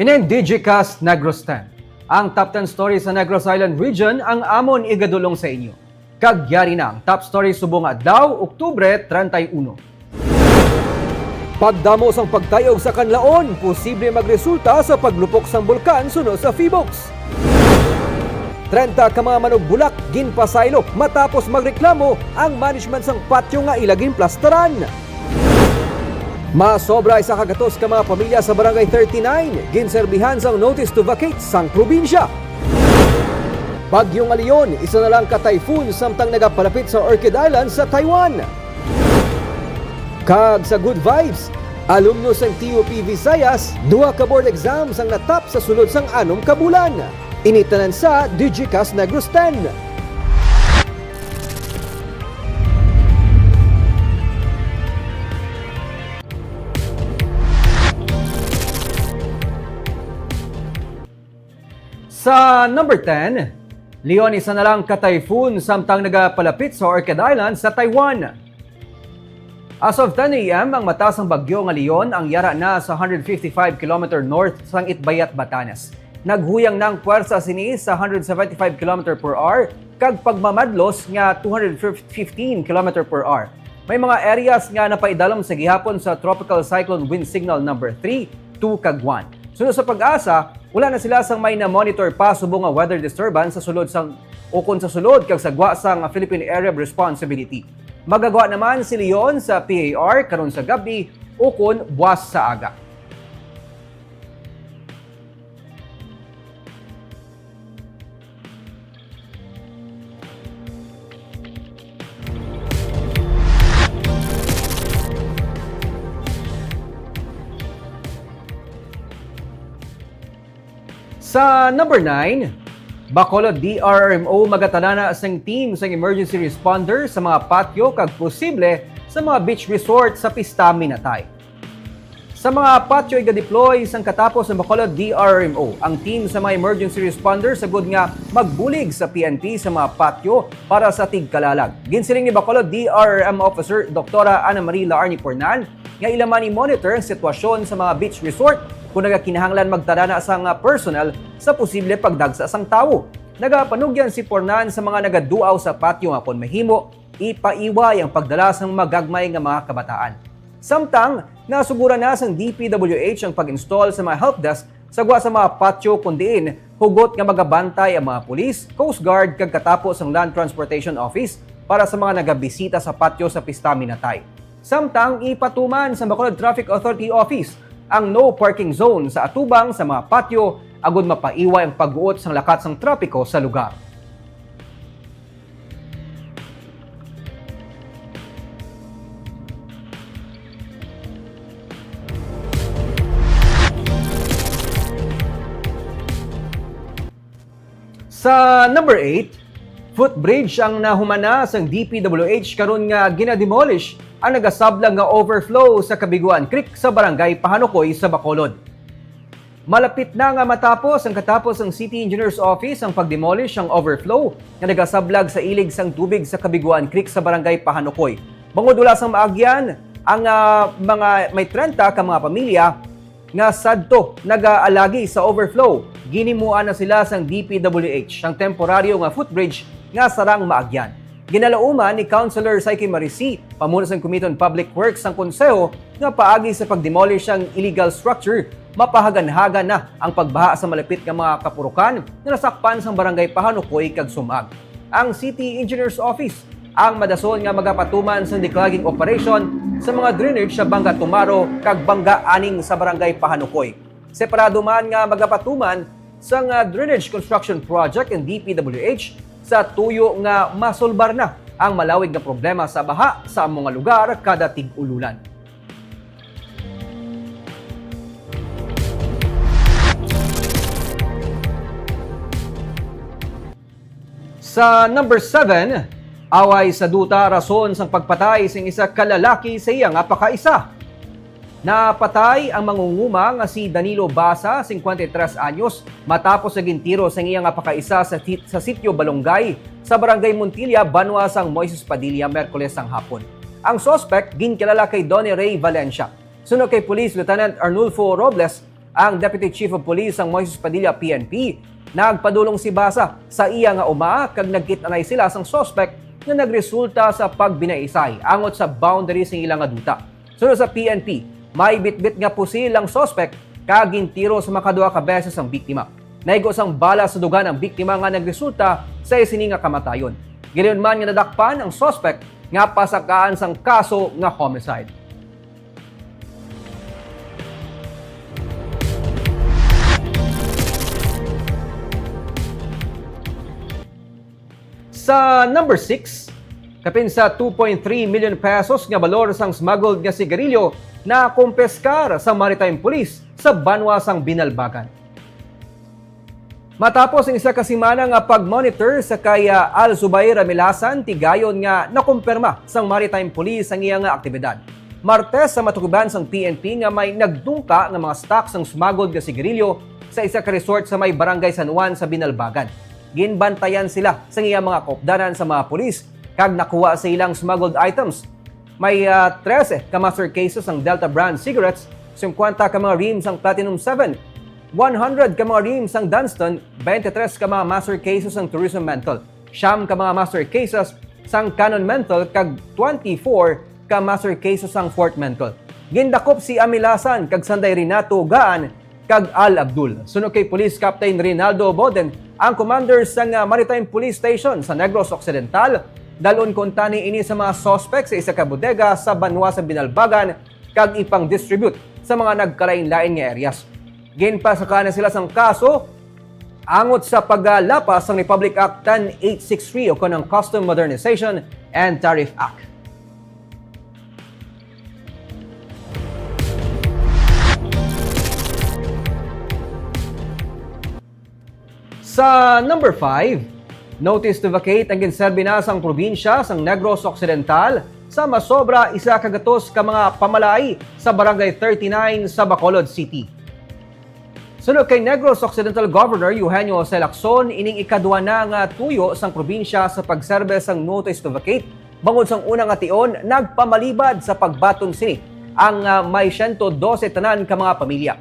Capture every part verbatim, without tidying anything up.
Nin Digicast Negros ten. Ang top ten story sa Negros Island Region ang amon igadulong sa inyo. Kag yari na ang top story subong nga adlaw, Oktubre treinta y uno. Pagdamo sang pagtay-og sa kanlaon, posible magresulta sa paglupok sang bulkan suno sa Phivolcs. Treinta ka mga manugbulak ginpasaylo matapos magreklamo ang management sang patio nga ila ginplastaran. Masobra isa ka gatos ka mga pamilya sa Barangay thirty-nine ginserbihan sang notice to vacate sang probinsya. Bagyo nga Leon, isa na lang ka typhoon samtang nagapalapit sa Orchid Island sa Taiwan. Kag sa Good Vibes, alumno sang T U P Visayas, duha ka board exams ang natap sa sulod sang anom ka bulan. Ini tanan sa Digicast Negros ten. Sa number ten, Leon, isa na lang ka typhoon samtang nagapalapit sa Orchid Island sa Taiwan. As of ten a m, ang mata sang bagyo nga Leon ang yara na sa hundred fifty-five kilometer north sang Itbayat, Batanes. Naghuyang na ang puwersa sini sa hundred seventy-five kilometer per hour kag pagmamadlos nga two hundred fifteen kilometer per hour. May mga areas nga napaidalom sa gihapon sa Tropical Cyclone Wind Signal number three, two, kag one. Suno sa PAGASA, wala na sila sang may na-monitor pa subong nga weather disturbance sa sulod sang, ukon sa sulod kag sa gwa sang Philippine Area of Responsibility. Magagwa naman si Leon sa P A R karon sa gab-i ukon buwas sa aga. Sa number nine, Bacolod D R R M O magatadana sang team sang emergency responder sa mga patio kag posible sa mga beach resort sa Pista Minatay. Sa mga patio iga-deploy sang katapos ang Bacolod D R R M O ang team sa mga emergency responder sagod nga magbulig sa P N P sa mga patio para sa tigkalalag. Ginsiling ni Bacolod D R R M Officer Doktora Ana Marie Laarni Pornan nga ila man i-monitor ang sitwasyon sa mga beach resort kung nagakinahanglan magtadana sang personnel sa posible pagdagsa sang tawo. Nagapanugyan si Pornan sa mga nagaduaw sa patio nga kon mahimo, ipaiway ang pagdala sang magagmay nga mga kabataan. Samtang, nasuguran na sang D P W H ang pag-install sa mga help desk sa gwa sa mga patio kon diin hugot nga magabantay ang mga pulis, Coast Guard, kag katapo sang Land Transportation Office para sa mga nagabisita sa patio sa Pista Minatay. Samtang ipatuman sa Bacolod Traffic Authority Office ang no parking zone sa atubang sa mga patio agud mapaiway ang pagguot sang lakat sang trapiko sa lugar. Sa number eight, footbridge ang nahumana sang D P W H karon nga ginademolish ang nagasablag nga overflow sa Kabiguan Creek sa Barangay Pahanukoy sa Bacolod. Malapit na nga matapos ang katapos ang City Engineer's Office ang pag-demolish ang overflow nga nagasablag sa ilig sang tubig sa Kabiguan Creek sa Barangay Pahanukoy. Bangod wala sang maagyan ang, ah, mga may treinta ka mga pamilya nga sadto nagaalagi sa overflow, ginhimuan na sila sang D P W H sang temporaryo nga footbridge nga sarang maagyan. Ginalauman ni Councilor Psyche Marisi, pamuno sang Committee on Public Works sang Konseho, nga paagi sa pag-demolish sang illegal structure, mapahaganhagan na ang pagbaha sa malapit nga mga kapurukan nga nasakpan sang Barangay Pahanukoy kag Sumag. Ang City Engineer's Office ang madason nga magapatuman sang declogging operation sa mga drainage sa Bangga Tumaro kag Bangga Aning sa Barangay Pahanukoy. Separado man nga magapatuman sang, ah, drainage construction project ang D P W H sa tuyo nga masulbar na ang malawig nga problema sa baha sa amo nga lugar kada tig-ululan. Sa number seven, away sa duta rason sang pagpatay sing isa ka lalaki sa iya nga pakaisa. Napatay ang mangunguma nga si Danilo Basa, singkwenta y tres anyos, matapos sa gintiro sang iya nga pakaisa sa tit-, sa sitio Balongay sa Barangay Montilla, banwa sang Moises Padilla, Miyerkules sang hapon. Ang suspek ginkilala kay Donny Ray Valencia. Suno kay Police Lieutenant Arnulfo Robles, Ang Deputy Chief of Police sang Moises Padilla P N P nagpadulong si Basa sa iya nga uma kag nagkit-anay sila sang suspek nga nagresulta sa pagbinaisay angot sa boundary sing ila nga duta. Suno sa P N P, may bitbit nga pusil ang suspek kag gintiro sa makaduha ka beses ang biktima. Naigo sang bala sa dugan ang biktima nga nagresulta sa sini nga kamatayon. Gilingon man nga nadakpan ang suspek nga pasakaan sang kaso nga homicide. Sa number six, kapin sa two point three million pesos nga balor sang smuggled nga sigarilyo nakumpiskar sa Maritime Police sa banwa sang Binalbagan. Matapos ang isa ka semana nga pag-monitor sa kay, ah, Al Zubair Amilasan, tigayon nga nakumpirma sang Maritime Police ang iya nga aktibidad. Martes sa matukiban sang P N P nga may nagdungka nga mga stock sang smuggled nga sigarilyo sa isa ka resort sa may Barangay San Juan sa Binalbagan. Ginbantayan sila sang iya mga kaupdanan sa mga pulis kag nakuha sa ilang smuggled items. May, ah, trese ka master cases ang Delta brand cigarettes, singkwenta ka mga reams ang Platinum Seven, one hundred ka mga reams ang Dunston, twenty-three ka mga master cases ang Tourism Menthol, siyam ka mga master cases sang Canon Menthol, kag twenty-four ka master cases sang Fort Menthol. Gindakop si Amilasan kag Sanday Renato Gaan kag Al Abdul. Suno kay Police Captain Rinaldo Boden, ang commander sang, ah, Maritime Police Station sa Negros Occidental, dalon kuntani ini sa mga suspek sa isa ka bodega sa banwa sa Binalbagan kag ipang-distribute sa mga nagkalain-lain nga areas. Ginpasakaan na sila sang kaso angot sa paglapas sang Republic Act ten eight six three o kon ang Custom Modernization and Tariff Act. Sa number five, notice to vacate ang ginserbi na sang probinsya sang Negros Occidental sa masobra isa ka gatos ka mga pamalaay sa Barangay thirty-nine sa Bacolod City. Suno kay Negros Occidental Governor Eugenio Jose Lacson, ining ikadwa na nga tuyo sang probinsya sa pagserbe sang notice to vacate. Bangod sang una nga tion, nagpamalibad sa pagbaton sini ang, ah, may siyento dose tanan ka mga pamilya.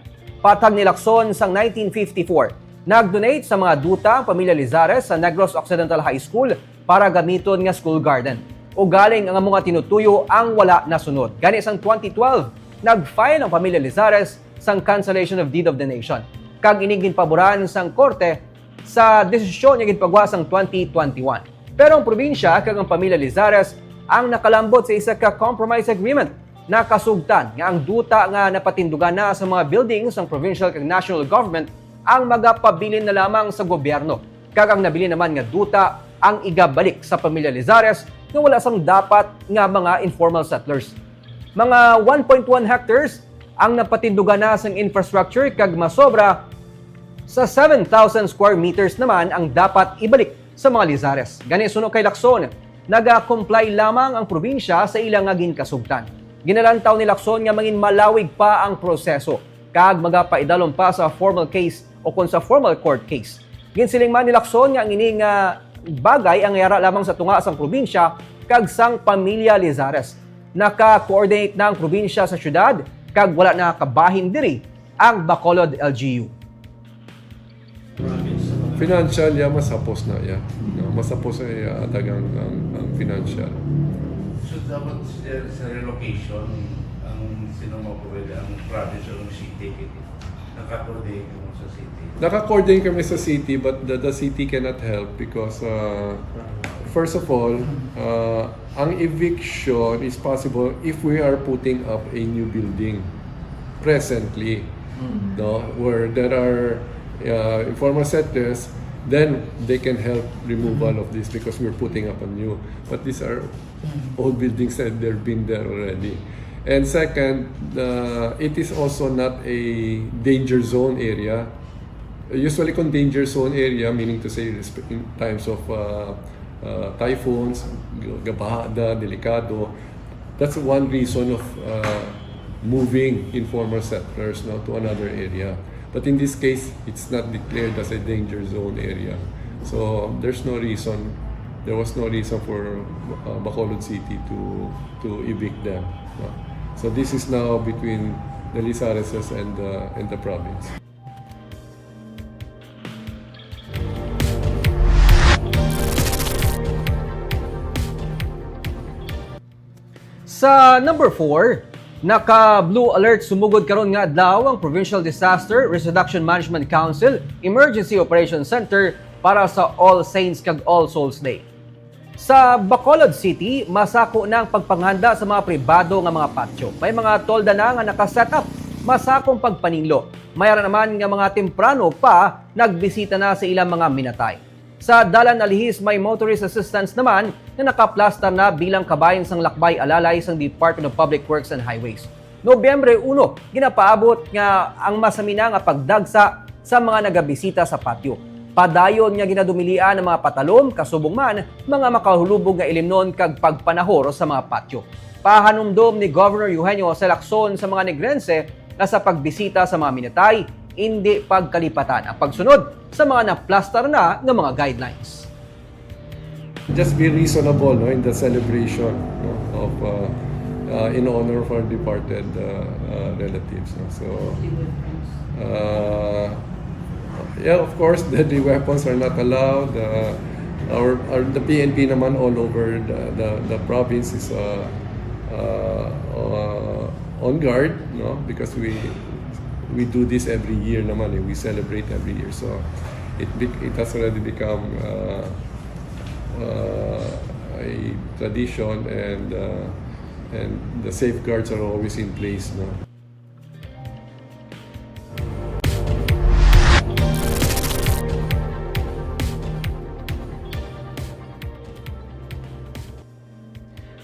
Patag ni Lacson, sang nineteen fifty-four, nag-donate sa mga duta ang pamilya Lizares sa Negros Occidental High School para gamiton nga school garden. Ugaling ang amo nga tinutuyo ang wala nasunod. Gani sang twenty twelve, nag-file ang pamilya Lizares sang cancellation of deed of donation, kag ini ginpaboran sang korte sa desisyon nga ginpagwa sang twenty twenty-one. Pero ang probinsya kag ang pamilya Lizares ang nakalambot sa isa ka compromise agreement. Nakasugtan nga ang duta nga napatindugan na sa mga building sang provincial kag national government ang magapabilin na lamang sa gobyerno, kag ang nabilin naman nga duta ang igabalik sa pamilya Lizares nga wala sang dapat nga mga informal settlers. Mga one point one hectares ang napatindugan na sang infrastructure, kag masobra sa seven thousand square meters naman ang dapat ibalik sa mga Lizares. Gani, suno kay Lacson, naga-comply lamang ang probinsya sa ila nga ginkasugtan. Ginalantaw ni Lacson nga mangin malawig pa ang proseso kag magapaidalom pa sa formal case o kon sa formal court case. Ginsiling man ni Lacson nga ang ini nga bagay ang yara lamang sa tunga sang probinsya kag sang pamilya Lizares. Naka-coordinate na ang probinsya sa syudad kag wala na kabahin diri ang Bacolod L G U. Financial, yeah, mas hapos na, yeah. No, mas hapos na, yeah, atag ang, ang, ang financial. So dapat sa, sa relocation, ang sino mo pwede ang province o ang city, naka-coordinate mo sa city? Naka-coordinate kami sa city, but the, the city cannot help because, uh, first of all, uh, ang eviction is possible if we are putting up a new building presently, no, where there are uh, informal settlers, then they can help removal of this because we're putting up a new. But these are old buildings and they've been there already. And second, uh, it is also not a danger zone area. Usually, kung danger zone area, meaning to say, resp- in times of uh, uh, typhoons, gabaha na, delikado, that's one reason of uh, moving informal settlers now to another area. But in this case, it's not declared as a danger zone area. So there's no reason, there was no reason for uh, Bacolod City to to evict them. No? So this is now between the lease R S S and, uh, and the province. Sa number four, naka-blue alert sumugod karon nga adlaw ang Provincial Disaster Risk Reduction Management Council Emergency Operations Center para sa All Saints kag All Souls Day. Sa Bacolod City, masako na ang pagpanghanda sa mga pribado nga mga patio. May mga tolda na nga naka-set up, masakong pagpaninglo. May ara naman nga mga temprano pa nagbisita na sa ilang mga minatay. Sa Dalan Alihis, may motorist assistance naman nga nakaplastar na bilang kabahin sang lakbay alalay sang Department of Public Works and Highways. Nobyembre uno, ginapaabot nga ang masamina nga pagdagsa sa mga nagabisita sa patio. Padayon nga ginadumilian ang mga patalom, kasubong man mga makahulubog nga ilimnon kag pagpanahor sa mga patio. Pahanumdom ni Governor Eugenio Jose Lacson sa mga Negrense nga sa pagbisita sa mga minatay, indi pagkalipatan ang pagsunod sa mga naplastar na nga mga guidelines. Just be reasonable, no, in the celebration, no, of, uh, uh, in honor of our departed, uh, uh, relatives, no? So, uh, yeah, of course, deadly weapons are not allowed. Uh, our, our, the P N P naman all over the, the, the province is, uh, uh, uh, on guard, no? Because we we do this every year naman, eh. We celebrate every year. So it bec- it has already become, uh, uh, a tradition, and, uh, and the safeguards are always in place, no?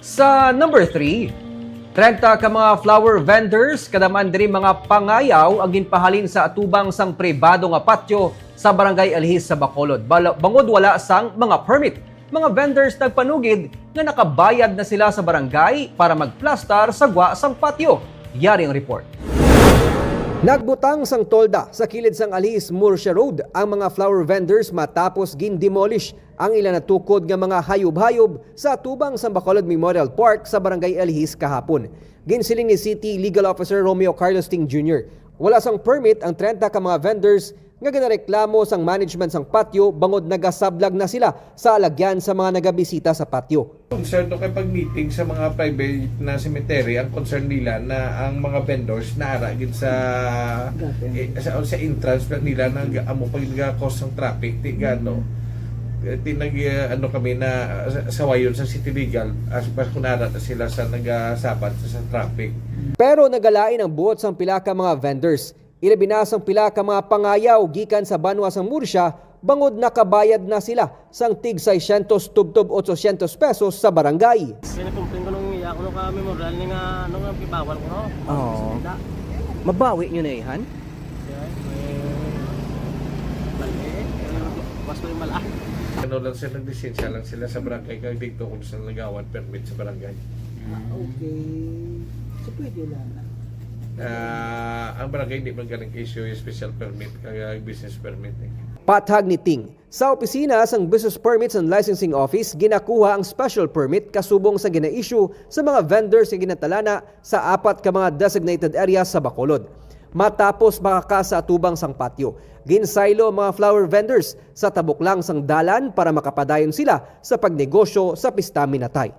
Sa number three, trenta ka mga flower vendors kadam-an diri mga pangayaw ang ginpahalin sa atubang sang pribado nga patyo sa Barangay Alihis sa Bacolod, bala- bangod wala sang mga permit. Mga vendors nagpanugid nga nakabayad na sila sa barangay para magplastar sa gwa sang patyo. Yari ang report. Nagbutang sang tolda sa kilid sang Alihis Murcia Road ang mga flower vendors matapos gin-demolish ang ila natukod nga mga hayop-hayop sa atubang sang Bacolod Memorial Park sa Barangay Alihis kahapon. Ginsiling ni City Legal Officer Romeo Carlos Ting Junior, wala sang permit ang trenta ka mga vendors nga ginareklamo sang management sang patyo bangod nagasablag na sila sa alagyan sa mga nagabisita sa patyo. Concern to kay pag-meeting sa mga private na cemetery, ang concern nila na ang mga vendors naara gid sa, eh, sa, sa entrance na nila nag-amo pag nag-cause ng traffic, ti gano. Eh, ti nag, eh, ano kami na, ah, sa- sawayon sa City Legal, as pa kung naara na sila sa nagasabat sa, sa traffic. Pero nagalain ang buot sang pila ka mga vendors. Ilabi na sang pila ka mga pangayaw gikan sa banwa sang Murcia, bangod nakabayad na sila sang tig seiscientos tubtob otsosyentos pesos sa barangay. Kaya nag-complain ko nung iya ko nung ka memorial ni nga ano nga kibawal ko no. Oo. Bisita. Mabawi nyo na ihan? Siya, may mali, eh, mas may mala. Ano lang sila, naglisensya lang sila sa barangay kag dito kung saan nagawan permit sa barangay. Ah, okay. So, pwede lang na. Ah, ang barangay hindi man galing issue yung special permit, kaya business permit eh. Pathag ni Ting, sa opisina sang Business Permits and Licensing Office, ginakuha ang special permit kasubong sa gina-issue sa mga vendors nga ginatalana sa apat ka mga designated areas sa Bacolod. Matapos makaka sa atubang sang patyo, ginsaylo ang mga flower vendors sa tabok lang sang dalan para makapadayon sila sa pagnegosyo sa pista minatay.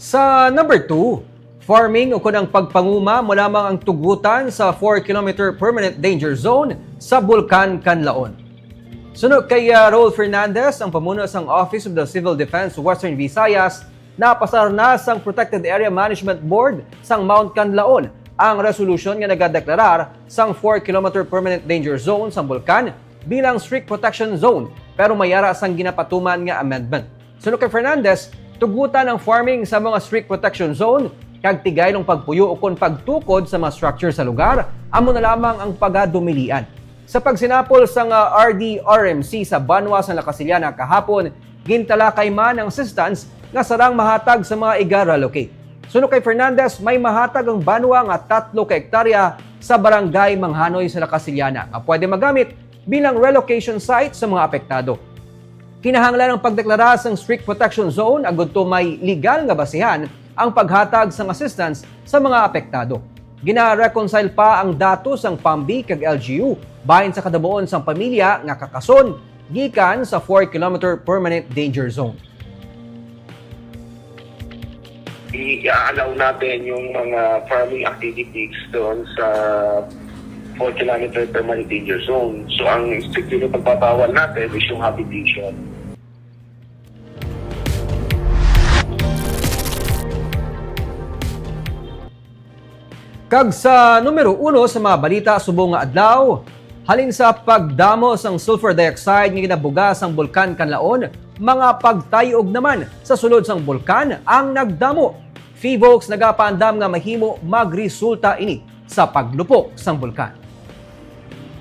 Sa number two, farming ukon ang pagpanguma mo lamang ang tugutan sa four kilometer permanent danger zone sa Bulkan Kanlaon. Suno kay, ah, Raul Fernandez, ang pamuno sang Office of the Civil Defense Western Visayas, napasar na sang Protected Area Management Board sang Mount Kanlaon ang resolusyon nga nagadeklarar sang four kilometer permanent danger zone sang bulkan bilang strict protection zone, pero may ara sang ginapatuman nga amendment. Suno kay Fernandez, tugutan ang farming sa mga strict protection zone kag tigaylong pagpuyo ukon pagtukod sa mga structure sa lugar, amo na lamang ang pagadumilian. Sa pagsinapol sang, ah, R D R M C sa banwa sa La Castellana kahapon, gintalakay man ang assistance nga sarang mahatag sa mga iga-relocate. Suno kay Fernandez, may mahatag ang banwa nga tatlo ka ektarya sa barangay Manghanoy sa La Castellana nga pwede magamit bilang relocation site sa mga apektado. Kinahanglan ang pagdeklara sang strict protection zone agud to may legal nga basihan ang paghatag sang assistance sa mga apektado. Gina-reconcile pa ang datos sang PAMBI kag L G U bahin sa kadabuon sang pamilya nga kakason gikan sa four kilometer permanent danger zone. I-allow natin yung mga farming activities doon sa four kilometer permanent danger zone. So, ang strictly na pagbabawal natin is yung habitation. Kag sa numero uno sa mga balita subong nga adlaw, halin sa pagdamo sang sulfur dioxide nga ginabuga sang Bulkan Kanlaon, mga pagtayog naman sa sulod sang bulkan ang nagdamo. PHIVOLCS nagapaandam nga mahimo magresulta ini sa paglupok sang bulkan.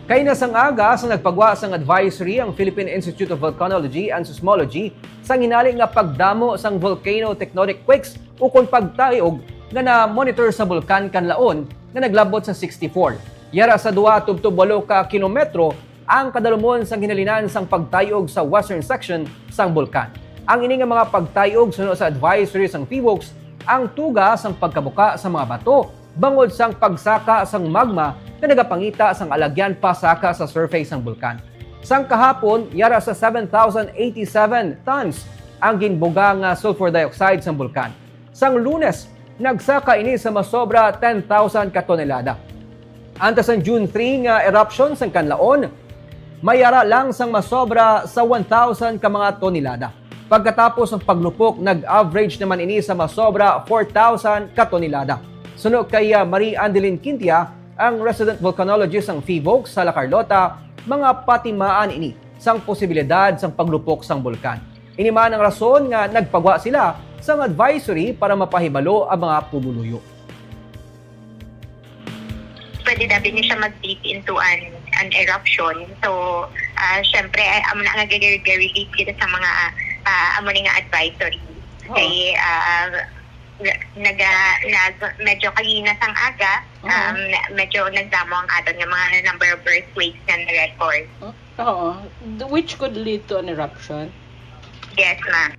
Kaina sang aga sa nagpagwa sang advisory ang Philippine Institute of Volcanology and Seismology sang hinali nga pagdamo sang volcano tectonic quakes ukon pagtayog nga na-monitor sa Bulkan Kanlaon nga naglabot sa sixty-four. Yara sa dua tubtob walo ka kilometro ang kadalumon sang hinalinan sang pagtayog sa western section sang bulkan. Ang ini nga mga pagtayog suno sa advisory sang PHIVOLCS ang tuga sang pagkabuka sa mga bato bangod sang pagsaka sang magma nga nagapangita sang alagyan pasaka sa surface sang bulkan. Sang kahapon, yara sa seven thousand eighty-seven tons ang ginbuga nga sulfur dioxide sang bulkan. Sang Lunes, nagsaka ini sa masobra ten thousand ka tonelada. Antes sang June three nga eruption sang Kanlaon, may yara lang sang masobra sa one thousand ka mga tonelada. Pagkatapos ang paglupok, nag-average naman ini sa masobra four thousand ka tonelada. Suno kay, ah, Marie Andeline Quintia, ang resident volcanologist sang PHIVOLCS sa La Carlota, mga patimaan ini sang posibilidad sang paglupok sang bulkan. Ini man ang rason nga nagpagwa sila sang advisory para mapahibalo ang mga pumuluyo. Pwede dapat niya siya mag-dip into an, an eruption. So, ah, syempre, ay, amo na nga gag-, gag-relate kita sa mga, ah, amo ni nga advisory. Kay, ah, naga, nag, medyo kagina sang aga, um, medyo nagdamo ang aton nga mga number of earthquakes nga na-record. Oo. Which could lead to an eruption? Yes, ma'am.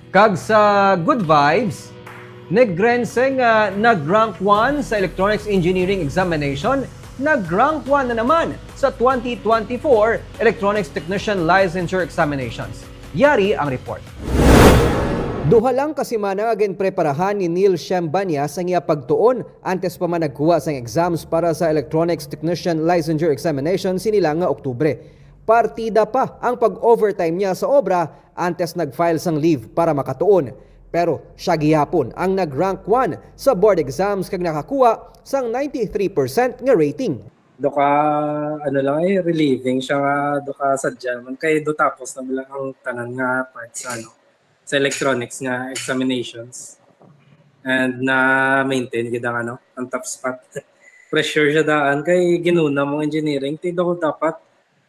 Kag sa Good Vibes, Negrense nga nag-rank one sa Electronics Engineering Examination, nag-rank one na naman sa twenty twenty-four Electronics Technician Licensure Examinations. Yari ang report. Duha lang ka semana nga ginpreparahan ni Neil Shem Banyas ang iya pagtuon antes pa man nagkuha sang exams para sa Electronics Technician Licensure Examination sini lang nga Oktubre. Partida pa ang pag-overtime niya sa obra antes nag-file sang leave para makatuon. Pero siya gihapon ang nag-rank one sa board exams kag nakakuha sang ninety-three percent nga rating. Do ka, ano lang eh, relieving siya nga do ka sadya man kay do tapos na lang ang tanan nga part sa ano, sa electronics nga examinations. And na-maintain gid ang ano, ang top spot. Pressure siya daan kay ginuna mong engineering, ti do dapat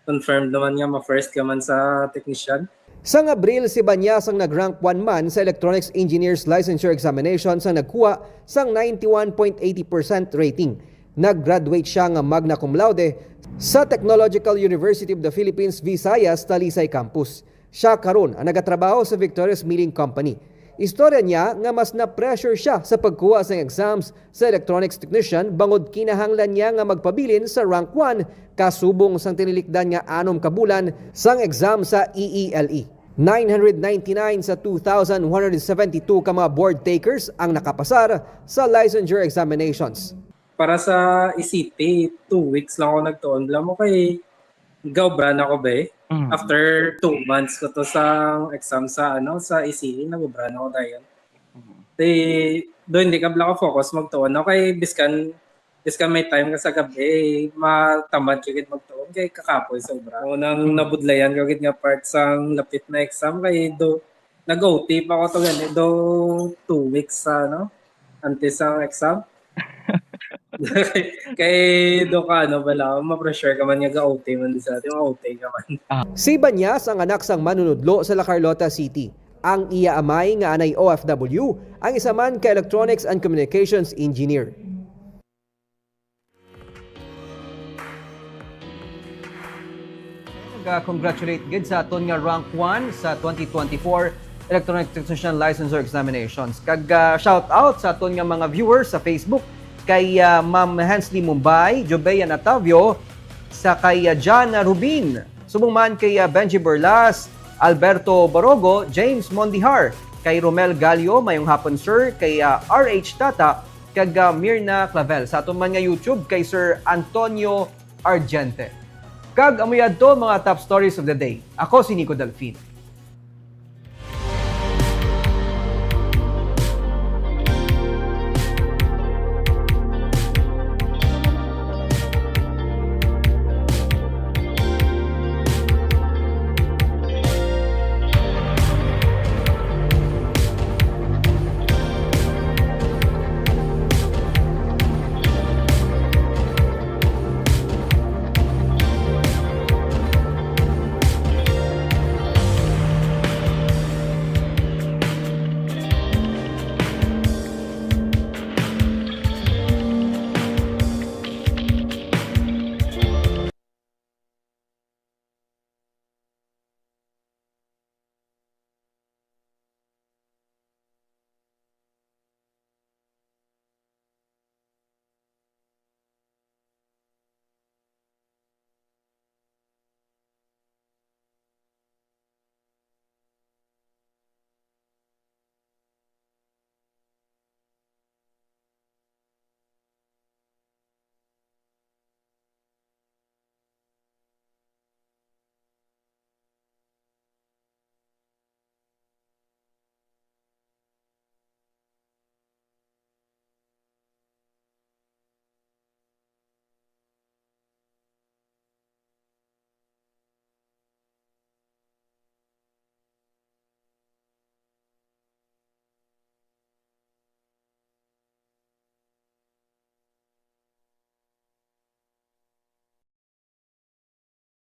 confirmed naman nga ma-first ka man sa technician. Sang Abril, si Banyas ang nag-rank one man sa Electronics Engineers Licensure Examination sang nagkuha sang ninety-one point eighty percent rating. Nag-graduate siya nga magna cum laude sa Technological University of the Philippines Visayas Talisay Campus. Siya karon ang nagatrabaho sa Victorious Milling Company. Istorya niya nga mas na-pressure siya sa pagkuha sang exams sa electronics technician bangod kinahanglan niya nga magpabilin sa rank one kasubong sang tinilikdan nga anom ka bulan sang exam sa E E L E. Nine hundred ninety-nine sa two thousand one hundred seventy-two ka mga board takers ang nakapasar sa licensure examinations. Para sa E C T, two weeks lang ako nagtuon. Alam mo kay gaobra na ko ba eh. Mm. After two months ko to sa exam sa ano sa E C E, nag-obra na ko dayon. Mm. Di, do hindi ka bala ka focus magtuon. Okay, biskan biskan may time ka sa gabi, matamad ka gid magtuon kay kakapoy sa obra. Unang nabudlayan ka gid nga part sang lapit na exam kay do nag-O T pa ko to gani do two weeks sa ano, antes sa exam. Kay do ka ano bala, ma-pressure ka man nga ga-O T man di sa atin, ma-O T ka man. Si Banyas ang anak sang manunudlo sa La Carlota City. Ang iya amay nga anay O F W, ang isa man ka Electronics and Communications Engineer. Nag-congratulate gid sa aton nga rank one sa twenty twenty-four Electronic Technician Licensure Examinations. Kag, ah, shout out sa aton nga mga viewers sa Facebook, kay, ah, Ma'am Hensley Mumbay, Jobean Atavio, sa kay, ah, Jana Rubin, subong man kay, ah, Benji Berlas, Alberto Barogo, James Mondihar, kay Romel Gallo, mayong hapon, sir, kay, ah, R H Tata, kag, ah, Mirna Clavel. Sa aton man nga YouTube, kay Sir Antonio Argente. Kag amoy adto mga top stories of the day. Ako si Nico Delfin.